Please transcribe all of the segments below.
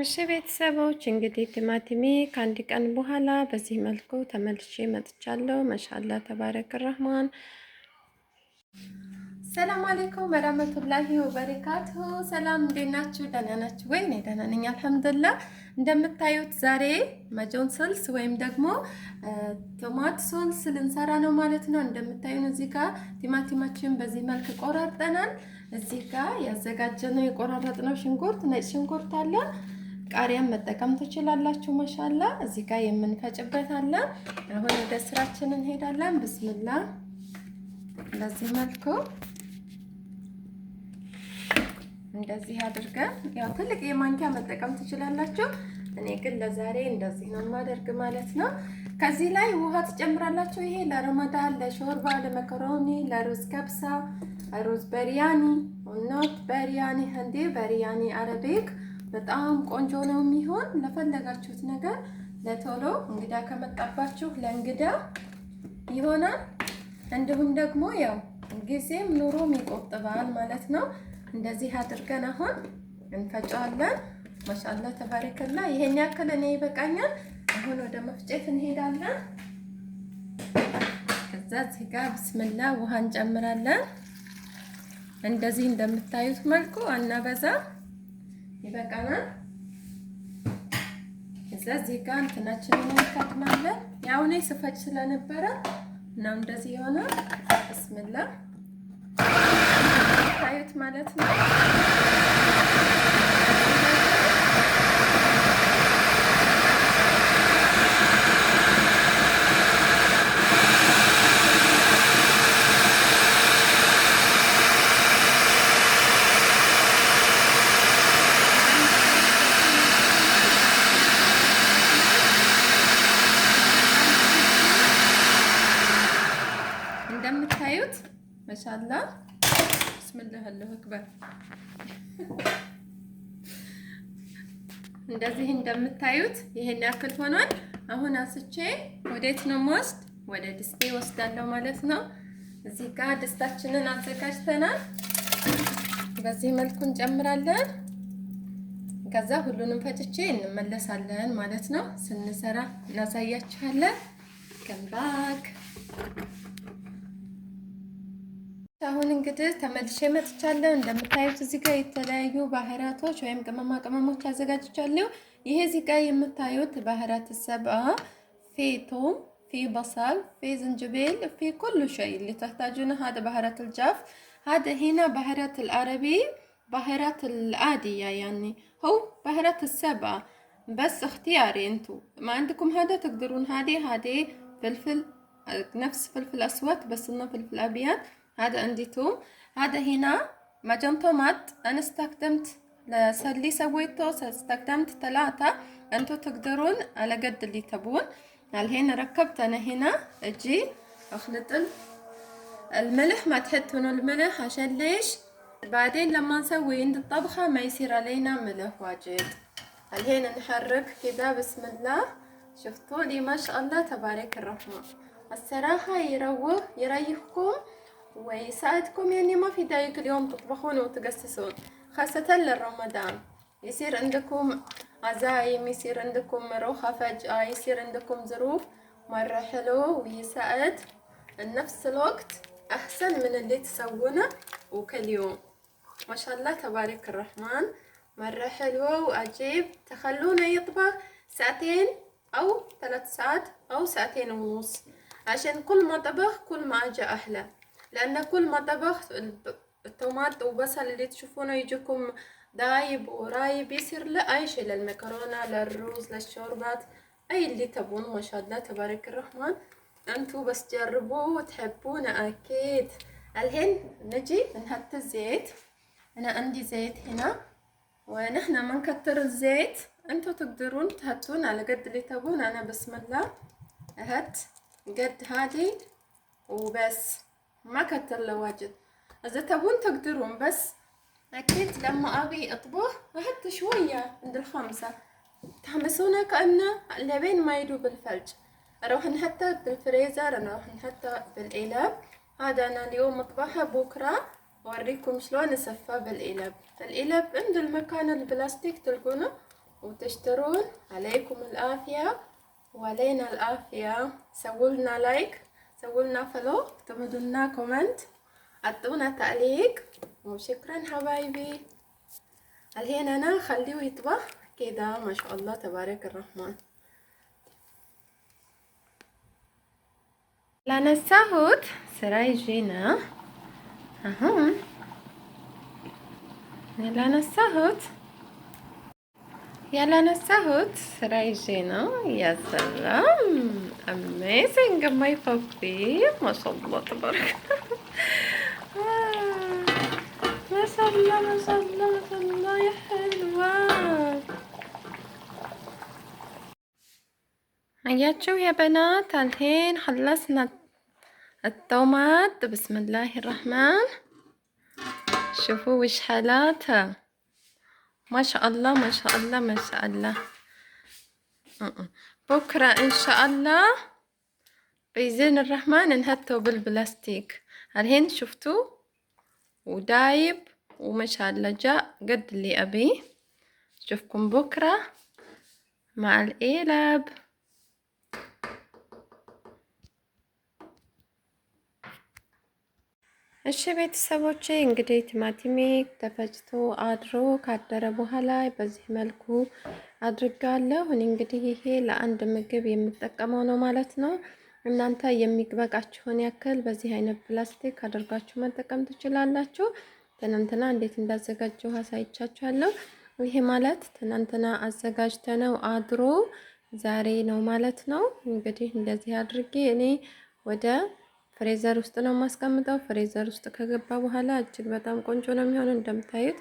እሺ ቤተሰቦች እንግዲህ ቲማቲሜ ከአንድ ቀን በኋላ በዚህ መልኩ ተመልሼ መጥቻለሁ። ማሻአላ ተባረክ ረህማን። ሰላም አለይኩም ወራህመቱላሂ ወበረካቱሁ። ሰላም እንዴት ናችሁ? ደህና ናችሁ ወይ? እኔ ደህና ነኝ አልሐምዱሊላህ። እንደምታዩት ዛሬ معجون صلص ወይም ደግሞ tomato sauce ልንሰራ ነው ማለት ነው። እንደምታዩን እዚህ ጋር ቲማቲማችን በዚህ መልክ ቆራርጠናል። እዚህ ጋር ያዘጋጀነው የቆራረጥነው ሽንኩርት፣ ነጭ ሽንኩርት አለ። ቃሪያን መጠቀም ትችላላችሁ። ማሻላ እዚህ ጋር የምንፈጭበት አለ። አሁን ወደ ስራችን እንሄዳለን። ብስምላ በዚህ መልኩ እንደዚህ አድርገን ያው ትልቅ የማንኪያ መጠቀም ትችላላችሁ። እኔ ግን ለዛሬ እንደዚህ ነው የማደርግ ማለት ነው። ከዚህ ላይ ውሃ ትጨምራላችሁ። ይሄ ለረመዳን፣ ለሾርባ፣ ለመኮሮኒ፣ ለሩዝ كبسة፣ ሩዝ በሪያኒ not በሪያኒ ህንዴ፣ በሪያኒ Arabic በጣም ቆንጆ ነው የሚሆን ለፈለጋችሁት ነገር ለቶሎ እንግዳ ከመጣባችሁ ለእንግዳ ይሆናል። እንዲሁም ደግሞ ያው ጊዜም ኑሮም ይቆጥባል ማለት ነው። እንደዚህ አድርገን አሁን እንፈጨዋለን። ማሻአላ ተባረከላ። ይሄን ያክል እኔ ይበቃኛል። አሁን ወደ መፍጨት እንሄዳለን። ከዛ እዚህ ጋር ብስምላ ውሃ እንጨምራለን። እንደዚህ እንደምታዩት መልኩ አናበዛ፣ ይበቃናል። ከዛ እዚህ ጋር እንትናችንን እንከድናለን። ያው እኔ ስፈጭ ስለነበረ ነው እንደዚህ የሆነ። ብስምላ ታዩት ማለት ነው። እንደምታዩት ማሻአላ ብስምላህ አላሁ አክበር። እንደዚህ እንደምታዩት ይሄን ያክል ሆኗል። አሁን አንስቼ ወዴት ነው የምወስድ? ወደ ድስቴ ወስዳለሁ ማለት ነው። እዚህ ጋር ድስታችንን አዘጋጅተናል። በዚህ መልኩ እንጨምራለን። ከዛ ሁሉንም ፈጭቼ እንመለሳለን ማለት ነው። ስንሰራ እናሳያችኋለን። Come back። አሁን እንግዲህ ተመልሼ መጥቻለሁ። እንደምታዩት እዚህ ጋር የተለያዩ بهارات ኦች ወይም ቅመማ ቅመሞች አዘጋጅቻለሁ። ይሄ እዚህ ጋር የምታዩት بهارات سبعة في ثوم في بصل في زنجبيل في كل شيء اللي تحتاجونه هذا بهارات الجاف هذا هنا بهارات العربي بهارات العادية يعني هو بهارات السبعة بس اختياري انتو ما عندكم هذا تقدرون هذه هذه فلفل نفس فلفل اسود بس انه فلفل ابيض هذا عندي توم هذا هنا معجون طماط انا استخدمت اللي سويته استخدمت ثلاثة انتو تقدرون على قد اللي تبون الحين ركبت انا هنا اجي اخلط الملح ما تحطون الملح عشان ليش بعدين لما نسوي عند الطبخة ما يصير علينا ملح واجد. الحين نحرك كذا بسم الله. شفتوا لي ما شاء الله تبارك الرحمن. الصراحة يروح يريحكم ويساعدكم، يعني ما في داعي كل يوم تطبخون وتقصصون، خاصة للرمضان. يصير عندكم عزايم، يصير عندكم مروخة فجأة، يصير عندكم ظروف، مرة حلو ويساعد نفس الوقت أحسن من اللي تسوونه وكل يوم. ما شاء الله تبارك الرحمن، مرة حلوة وعجيب. تخلونه يطبخ ساعتين أو 3 ساعات أو 2.5 ساعة، عشان كل ما طبخ كل ما أجا أحلى، لأن كل ما طبخ الطماط وبصل اللي تشوفونه يجيكم دايب ورايب، يصير لأي شيء، للمكرونة، للرز، للشوربات، أي اللي تبون. ما شاء الله تبارك الرحمن، انتو بس جربوه وتحبونه أكيد. الحين نجي نحط الزيت. أنا عندي زيت هنا، ونحن ما نكتر الزيت، انتو تقدرون تحطون على قد اللي تبون. أنا بسم الله أحط قد هذه وبس، ما كتر له واجد. إذا تبون تقدرون، بس أكيد لما أبي أطبخ أحط شوية عند الخمسة. تحمسونه كأنه لبين ما يذوب الثلج. أروح نحطه بالفريزر، نروح نحطه بالعلب. هذا أنا اليوم مطبخه، بكرة أوريكم شلون نسفه بالعلب. العلب عند المكان البلاستيك تلقونه وتشترون. عليكم العافية وعلينا العافية. سوولنا like، سوولنا follow، اكتبوا لنا comment، عطونا تعليق، وشكرا حبايبي. الحين انا خليه يطبخ كده، ما شاء الله تبارك الرحمن። ላነሳሁት ስራ ይዤ ነው አሁን ያላነሳሁት ያላነሳሁት ስራ ይዤ ነው። يا سلام amazing my puppy ما شاء الله تبارك ما شاء الله ما شاء الله ما شاء الله يا حلوة። አያችሁ يا بنات الحين خلصنا الطماط بسم الله الرحمن شوفوا وش حالاتها ما شاء الله ما شاء الله ما شاء الله። بكرة إن شاء الله بإذن الرحمن نحطه بالبلاستيك. الحين شفتوا ودايب وما شاء الله جاء قد اللي أبيه. أشوفكم بكرة مع الإيلاب። እሺ ቤተሰቦቼ፣ እንግዲህ ቲማቲሜ ተፈጭቶ አድሮ ካደረ በኋላ በዚህ መልኩ አድርጋለሁ። እኔ እንግዲህ ይሄ ለአንድ ምግብ የምጠቀመው ነው ማለት ነው። እናንተ የሚበቃችሁን ያክል በዚህ አይነት ፕላስቲክ አድርጋችሁ መጠቀም ትችላላችሁ። ትናንትና እንዴት እንዳዘጋጀሁ አሳይቻችኋለሁ። ይሄ ማለት ትናንትና አዘጋጅተነው አድሮ ዛሬ ነው ማለት ነው። እንግዲህ እንደዚህ አድርጌ እኔ ወደ freezer ውስጥ ነው የማስቀምጠው። Freezer ውስጥ ከገባ በኋላ እጅግ በጣም ቆንጆ ነው የሚሆነው። እንደምታዩት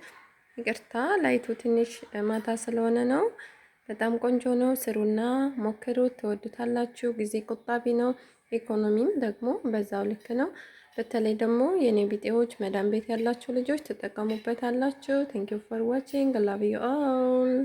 ይቅርታ light ኡ ትንሽ ማታ ስለሆነ ነው። በጣም ቆንጆ ነው። ስሩና ሞክሩት፣ ትወዱታላችሁ። ጊዜ ቆጣቢ ነው። ኢኮኖሚም ደግሞ በዛው ልክ ነው። በተለይ ደግሞ የኔ ቢጤዎች መዳም ቤት ያላችሁ ልጆች ትጠቀሙበታላችሁ። Thank you for watching, love you all.